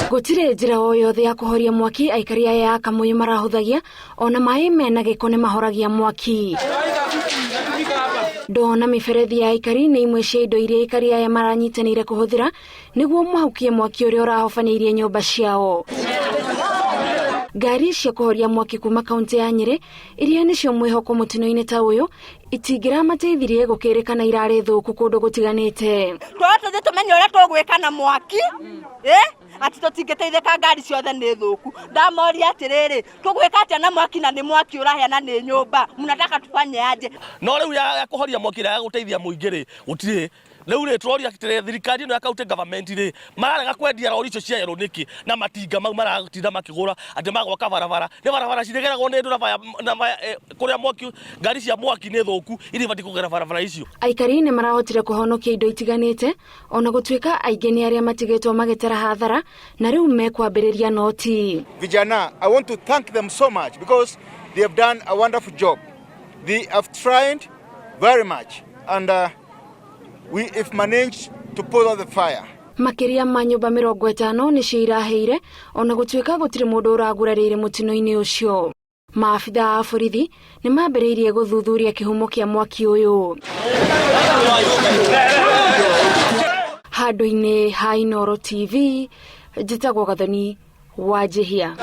Gũtirĩ njĩra o yothe ya kũhoria mwaki aikari aya a Kamũyũ marahũthagia, ona maĩ mena gĩko nĩ mahoragia mwaki. Ndoo na mĩberethi ya aikari nĩ imwe cia indo iria aikari aya maranyitanĩire kũhũthĩra nĩguo mahukie mwaki ũrĩa ũrahobanĩirie nyũmba ciao. Ngari cia kũhoria mwaki kuma kaunti ya Nyĩrĩ iria nĩcio mwĩhoko mũtino-inĩ ta ũyũ itingĩramateithirie gũkĩrĩkana irarĩ thũku kũndũ gũtiganĩte. Twoya tũthiĩ tũmenye ũrĩa tũgwĩka na mwaki ĩ atĩ tũtingĩteithĩka ngari ciothe nĩ thũku. Ndamoria atĩrĩrĩ, tũgwĩka atĩa na mwaki na nĩ mwaki ũrahĩa na nĩ nyũmba, mnataka tufanye aje? No rĩu ya kũhoria mwaki ĩrĩa ya gũteithia mũingĩ rĩ, gũtirĩ. Rĩu rĩ, tũroria atĩrĩ, thirikari ĩno ya county government rĩ, mararega kwendia rori icio cia yellow nĩkĩ? Na matinga mau maratinda makĩgũra atĩ magwaka barabara. Nĩ barabara cirĩgeragwo nĩ andũ na baya, na baya, eh, kũrĩa mwaki, ngari cia mwaki nĩ thũku, iria ibatiĩ kũgera barabara icio. Aikari nĩ marahotire kũhonokia indo itiganĩte ona gũtuĩka aingĩ nĩ arĩa matigĩtwo magĩtara hathara na rĩu mekwambĩrĩria noti. Vijana, I want to thank them so much because they have done a wonderful job. They have tried very much and we have managed to put out the fire. Makĩria ma nyũmba 50 nĩcio irahĩire ona gũtuĩka gũtirĩ mũndũ ũragurarĩire mũtino-inĩ ũcio. Maabitha a borithi nĩ mambĩrĩirie gũthuthuria kĩhumo kĩa mwaki ũyũ. Handũ-inĩ ha Inooro TV, njĩtagwo Gathoni Wanjihia.